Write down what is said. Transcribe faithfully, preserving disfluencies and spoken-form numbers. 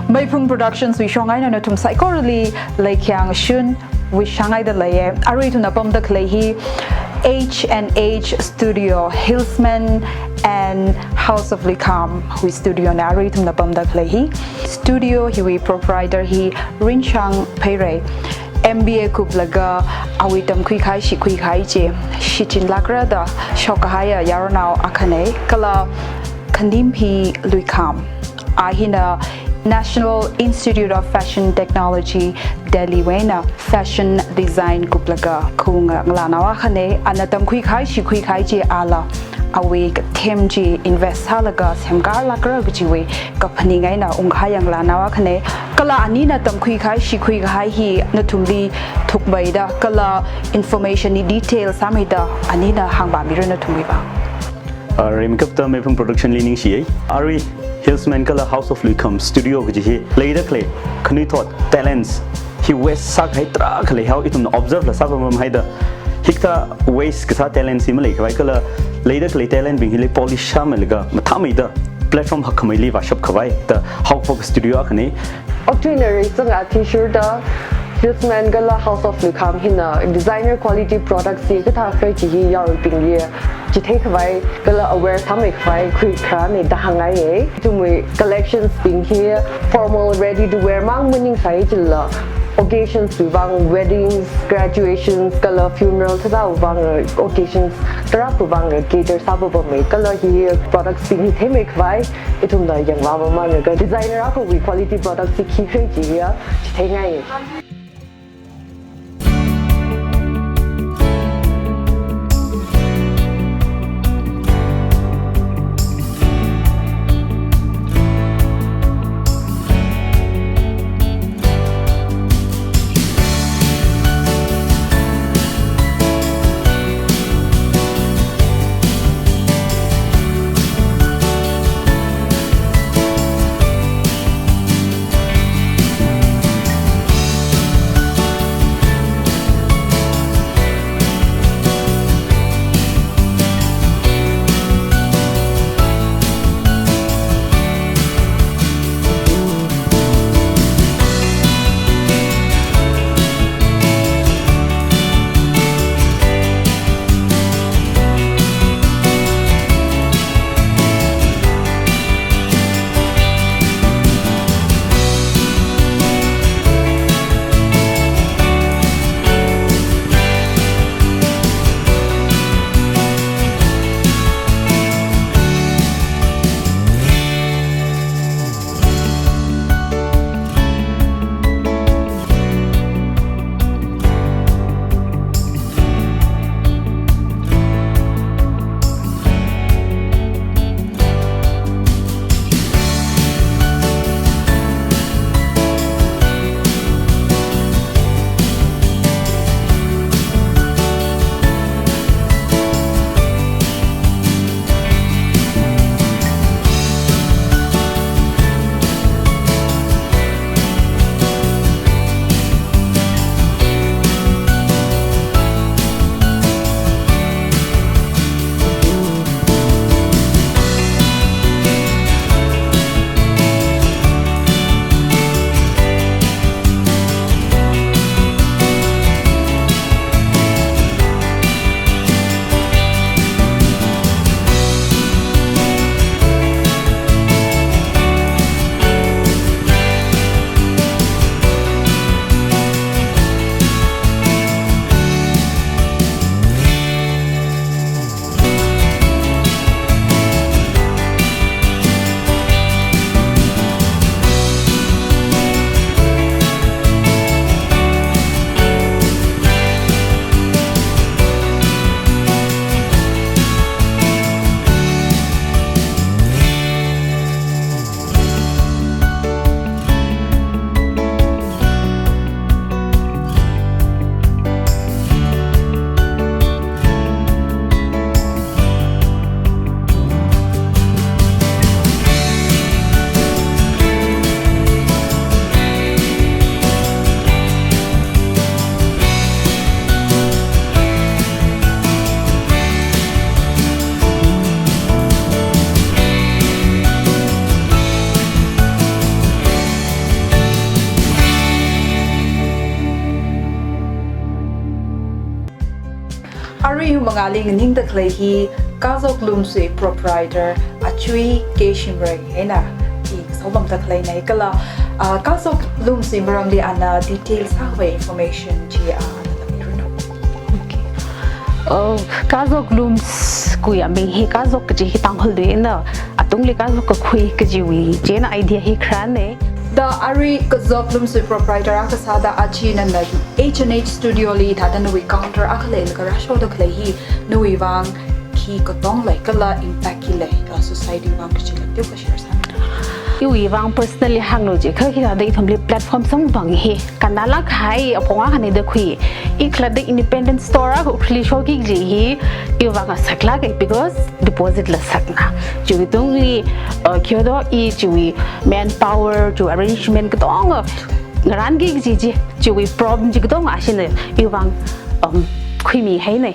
Meiphung Productions wui shong eina nathum saikorali leikhyang shun wish sāngaida leiya. Arui ithumna pamda khalei hi H and H Studio, Hillsman and House of Luikham wui studio na arui ithumna pamda khalei hi. Studio hiwui proprietor hi Rinshang Pheirei. M B A kuplaga awui tamkhui kahai shikhui kahai chi shichinlākra da shokkahaiya yaronao akhana, kala Khandimphi Luikham. A hina National Institute of Fashion Technology, Delhi wui eina fashion design kuplaga khaunga ngalānao akhana, ana tamkhui kahai shikhui kahai chi ala awui kathem chi invest sālaga semkārlākra kajiwui kaphaning eina ungkahaiya ngalānao akhana. Kala anina tamkhui kahai shikhui kahai hi nathumli thukmeida kala information hi detail sāmeida anina hāngpamira nathumwui vang. Ah, rimeikapta Meiphung Production li ningshiya. Arui Hillsman kala House of Luikham Studio kaji hi leida khalei khanuithot talents hi waste sākahai tarākha leihao, ithumna observe la sāpamhaida hikathā waste kasā talents hi maleikhavai kala leida khalei talent bing hili polish sāmeilaga mathāmeida platform hakkameili vāshapkhavai da haokaphok studio akhana. Okathuina reisang athishurda Hillsman kala House of Luikham hina designer quality products hi kathā khalei chi hi yaruibingli chitheikhavai kala aware sāmeikhavai khuikharāna da hāngngaiya. Ithumwui collections bing hi formal ready to wear mang maningsai chila occasions wui vang, weddings, graduations kala funeral thāda vang, occasions tarākha vang cater sāpapama kala hi products bing hi theimeikhavai ithumna yangvāpamlaga designer akhawui quality products hi khi khalei chi ya chitheingai. Mangāli nganingda khalei hi Kazok Lumsui proprietor Achui K Shimray eina i kasopamda khaleina kala, ah, Kazok Lumsui maramli ana details sāwui information chi, ah, ana tamchithei. Okay. Oh, Kazok Looms kuiya ming hi Kazok kaji hi Tangkhul luina, atungli Kazok kakhui kajiwui chieina idea hi kharāna. Da arui Kazok Lumsui proprietor akha sāda achi nana H and H studio li thāda nawui counter akha leilaga rāshoda khalei hi nawui vang khi katonga lei kala impact khi lei, ah, society vang kachi lei teokha share sāmi. Iwui vang personally hānglu jikha khi thāda ithumli platform samphang hi kannalāk kahai apong akhana da khui. I khalatta independent store akha Ukhrulli shoki kaji hi iwui vang ngasaklāka because deposit la sakna. Chiwui tungli, uh, kyodo i chiwui manpower, chiwui arrangement katonga ngarānki kaji chi, chiwui problem chi katonga ashina iwui vang, um, khuimihaina.